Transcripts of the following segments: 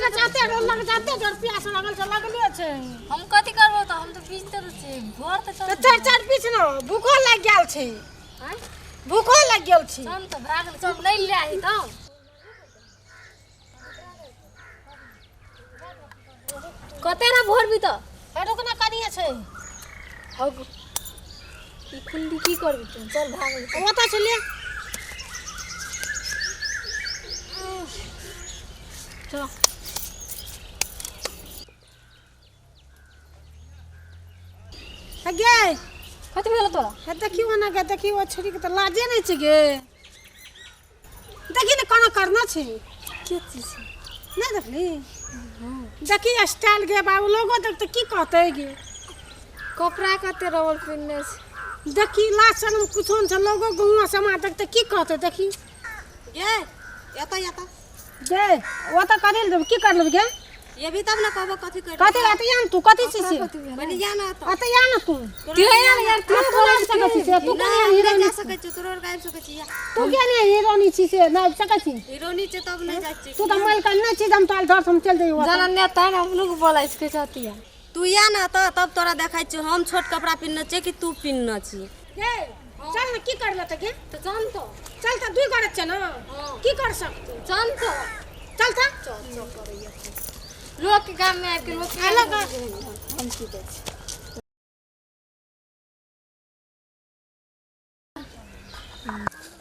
लग जाते रोल लग जाते जोर प्यास लागल छै लगले छै। हम कथी करबो तऽ हम तऽ पीछते रहै छियै घर तऽ तऽ चल। चारि चारि पीस ने भूखो लागि गेल छै। आँय? भूखो लागि गेल छै। चल तऽ भए गेल, चल नहि ले आही तऽ। कते ना भोरबी तऽ? रुक ना, कनिए छै। हौ, ई खुंडी की करबी तू? चल भए गेल। ओतऽ छै, ले चल। गे। कथी भेल तोरा? हे देखियो ना गे, देखियो, ओ छोरी के तऽ लाजे नहि छै गे। देखी ने कोना करना छै। के चीज छै? नहि देखली? देखी स्टाइल गे बाबू, लोगो देखते की कहते गे? कपड़ा कते रबड़ पिन्हने छै। देखी, लाज शरम कुछो नहि छै। लोगो गहुआ समा देखते की कहते? देखी। गे, एतऽ एतऽ। गे, ओतऽ कथी लए देबै? की कर लेबै गे? एबही तब ने कहबो कथी कर। कथी लए? एतऽ आ ने तू, कथी छी से? पहिले जा ने एतऽ। एतऽ आ ने तू। तू यार यार तू तू आबि सकै छी से? तू नहि, कोन हम नहि हीरोनी? जा सकै छियौ, तोरो आर के आबि सकै छी। तू किया नहि हीरोनी छी से? नहि आबि सकै छी? हीरोनी छै तब नहि जाइ छी। तू तऽ मालिक नहि छी, हम तोरा डर से हम चलि जइयो। जाना नेता ने अपनो के बोलाइ छै चाहती है। तू या ने एतऽ, तब तोरा देखै छियौ हम छोट कपड़ा पिन्हने छियै कि तू पिन्हने छी। गे चल ने, की कर लेतै गे? तऽ जान तो। चल तऽ, दुइ गोरे छै ने, की कर सकतै? जान तो। चल तऽ। चल चल करैया लोक के गाम में आबि के लोक के अलग। हम की दै छी?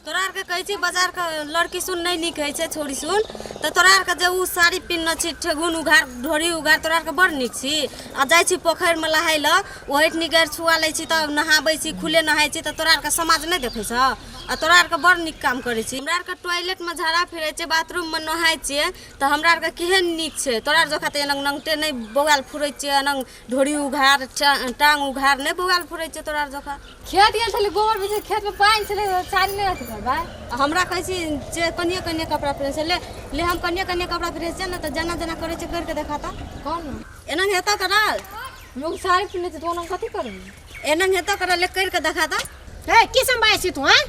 तोरा आरके कहै छी बाजारके लड़की सुन नहि नीक होइ छै, छोरी सुन तऽ तोरा आरके जे ओ साड़ी पिन्हने छी, ठेहुन उघार, ढोरी उघार, तोरा आरके बड़ नीक छी। आ जाइ छी पोखरिमे नहाय लए, ओहिठनी गैर छुआ लै छी तब नहाबै छी, खुले नहाय छी, तऽ तोरा आरके समाज नहि देखै छऽ? आ तोरा आरके बड़ नीक काम करै छी। हमरा आरके टॉयलेटमे झाड़ा फिरै छियै, बाथरूममे नहाय छियै तऽ हमरा आरके केहन नीक छै। तोरा आर जकाँ तऽ एना नङ्गटे नहि बौआयल फुरै छियै, एना ढोरी उघार, टाँग उघार नहि बौआयल फुरै छियै तोरा आर जकाँ। खेत गेल छलै गोबर बिछै, खेतमे पानि छलै, साड़ी नहि अथी करबै। आ हमरा कहै छी जे कनिए कनिए कपड़ा पहिरै छै। ले ले, हम कनिए कनिए कपड़ा पहिरै छियै ने तऽ जेना जेना करै छै करि कऽ देखा तऽ। कोन? एना हेतौ करल? लोग साड़ी पहिनै छै तऽ ओना कथी करबै? एना हेतौ करल? ले करि कऽ देखा तऽ। हे, की संभाय छी तू? हैं,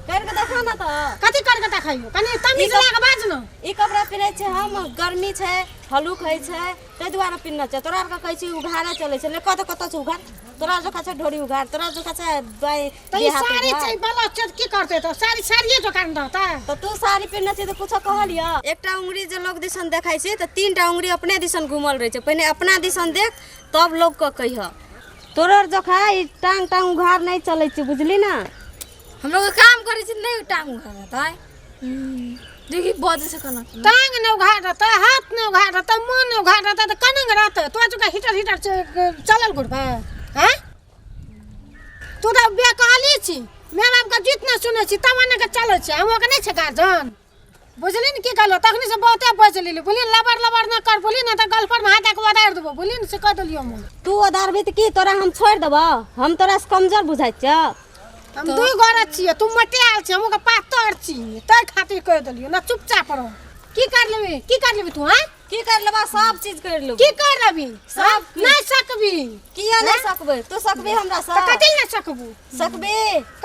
करि कऽ देखा ने तऽ। कथी कर के देखैयो? कनि तमीज लगा के बाज ने। ई कपड़ा पहिरै छै हम, गर्मी छै, हलुक होइ छै, ताहि दुआरे पिन्हने छै। तोरा आरके कहै छी उघारे चलै छै। ले कतऽ कतऽ छै उघार? तोरा जकाँ छै ढोरी उघार? तोरा जकाँ छै बाइ तऽ ई हाथ साड़ी उघार? छै, ब्लाउज छै, की करतै तऽ साड़ी साड़िए दोकान रहतै? तऽ तू साड़ी पहिरने छी तऽ कुछो कहलियऽ? एकटा उंगरी जे लोग दिसन देखै छै तऽ तीनटा उंगरी अपने दिसन घुमल रहै छै। पहिने अपना दिसन देख, तब लोकके कहिह। तोरो आर जकाँ ई टांग टांग उघार नहि चलै छै, बुझली ने? हम लोग काम करै छी, नहि टांग उघार रहतै? देखी बजै छै केना केना। टांग नहि उघार रहतै, हाथ नहि उघार रहतै, मन नहि उघार रहतै तऽ केना रहतै? तोरा जकाँ हिटर हिटर चलल घुरबै? हैं, तू तऽ बेकहली छी। माय बापके जीत नहि सुनै छी तब एना के चलै छै। हम ओकर नहि छै गार्जन, बुझली ने? की कहलो? तखनी से बहुते बजि लेली, बुझली ने? लबर लबर नहि कर, बुझली ने? तऽ गलपर मे हाथ दए कऽ ओदारि देबो, बुझली ने? से कहि देलियौ हम। तू ओदारबही तऽ की तोरा हम छोड़ि देबौ? हम तोरा से कमजोर बुझाइ छियौ? हम दुइ गोरे छियै, तू मोटायल छी, हम ओकर पातर छी, ताहि खातिर कहि देलियौ ने। चुपचाप रह। की कर लेबी? की कर लेबी तू? हैं, की कर लेबा? सब चीज कर लेबो। की कर लेबी? सब किछु। नहि सकबी। किया नहि सकबै? तू सकबी हमरा से? तऽ कथी लए नहि सकबू? सकबी।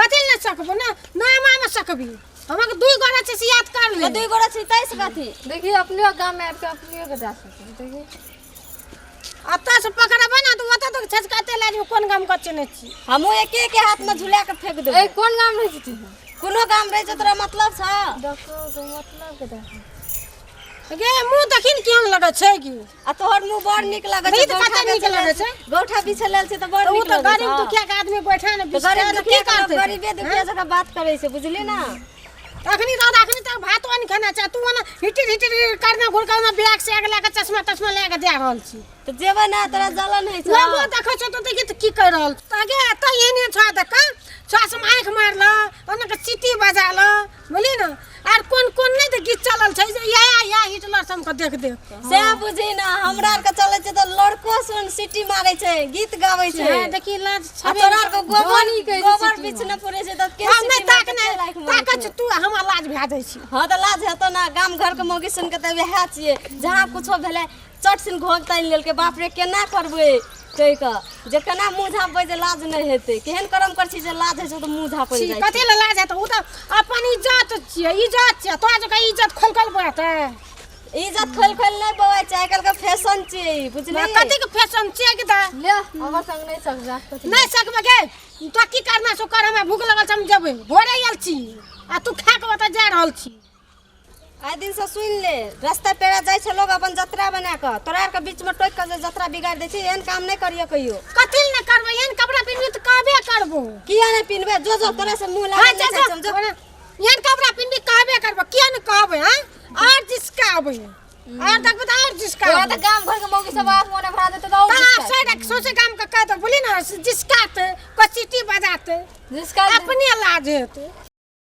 कथी लए नहि सकबू? ना ना मामा सकबी। हमरा दुइ गोरे छै से याद कर ले। तऽ दुइ गोरा छी तैस कथी? देखी, अपने गाम में आबि के अपने के जा सकै देखी। अतऽ से पकड़बै ने तऽ ओतऽ तक छचकाते लए जेबै। कोन गाम के नहि छी? हमहूँ एके एके हाथ में झुला के फेंक देबै। ए, कोन गाम रहै छी तू? कोनो गाम रहै छै, तोरा मतलब छ? देखो तो मतलब के देखो। गे, मुँह देखी ने केहन लगै छै की। आ तोहर मुँह बड़ नीक लगै छै। देखी तऽ गौठा कते नीक बेचै लगै छै। गौठा बिछै लेल छै तऽ बड़ तऽ ओ नीक तऽ लगै गरीब छै। दुखिया के आदमी बैठा ने तऽ बिछता गरीब तऽ की दुखिया के लोक करतै? गरीबे दुखिया जकाँ बात करै छै, बुझली ने? अखनी रह, अखनी तक भातो नहि खाना छै, तू ओना हिटिर हिटिर करना घुर करना बैग से लए के चश्मा तश्मा लए के जा रहल छी। तऽ जेबै ने, तोरा जलन होइ छौ। लोगो देखै छौ तऽ देखी तऽ की कहि रहल छौ। आगे तऽ एहने छौ, देख छौ से आँखि मारल, ओना के सीटी बजाल, बुझली ने? आर कोन कोन नहि तऽ गीत चलल छै जे या या हिटलर सबके देख देख कऽ। सएह बुझी ने, हमरा आरके चलै छै तऽ लड़को सुन सीटी मारै छै, गीत गाबै छै। हँ, देखी लाज आ छबे। तोरा आरके गोबर धोनी कहै छै गोबर सीटी बिछने पड़ै छै तऽ के हम नहि सीटी ताक मारतै, के नहि लाइक मारै ताकै छै? छी तू, हमरा लाज भए जाइ छै। हँ तऽ लाज हेतौ ने। गाम घरके मौगी सुन के तऽ वएह छियै, जहाँ कुछो भेलै चट सिन घोघ तानि लेलकै। बाप रे, केना करबै कहि कऽ जे केना मुँह झाँपबै जे लाज नहि हेतै? केहन करम करै छी जे लाज होइ छै तऽ मुँह झाँपल छी जाइ छै। कथी लए लाज हेतै? ओ तऽ अपन इज्जत छियै, इज्जत छियै। तोरा जकाँ इज्जत खोलकल पड़तै? इज्जत खोल खोल नहि बौआइ छै, आइ काल्हि के फैशन छियै ई, बुझली? कथी के फैशन छियै कि तऽ? ले ओकर संग नहि सक जा। नहि सकबै गे, तो की करना सो कर, हमरा भूख लगल छै, हम जेबै। भोरे आयल छी आ तू खा के ओतऽ जा रहल छी। आइ दिन से सुनि ले, रास्ता पेड़ा जाइ छै लोग अपन जतरा बना कऽ, तोरा आरके बीच में टोकि कऽ जे जतरा बिगाड़ि दै छै, एहन काम नहि करियो कहियो। कथी लए नहि करबै? एहन कपड़ा पिन्हबी तऽ कहबे करबो। किया नहि पिन्हबै? जो जो, तोरा से मुँह हाँ, लागल जा नहि जा छै, जो। एहन कपड़ा पिन्हबी कहबे करबो, किया नहि कहबै? हाँ, और जिसका आबै और देखबै तऽ और जिसका तोरा आबै। तऽ गाम घर के मौगी सब आँख मोने भरा देतौ तऽ और तऽ जिसका साइड सौंसे गाम के कह दो, बोली ना जिसका ते को सीटी बजाते जिसका अपने लाज हेतै।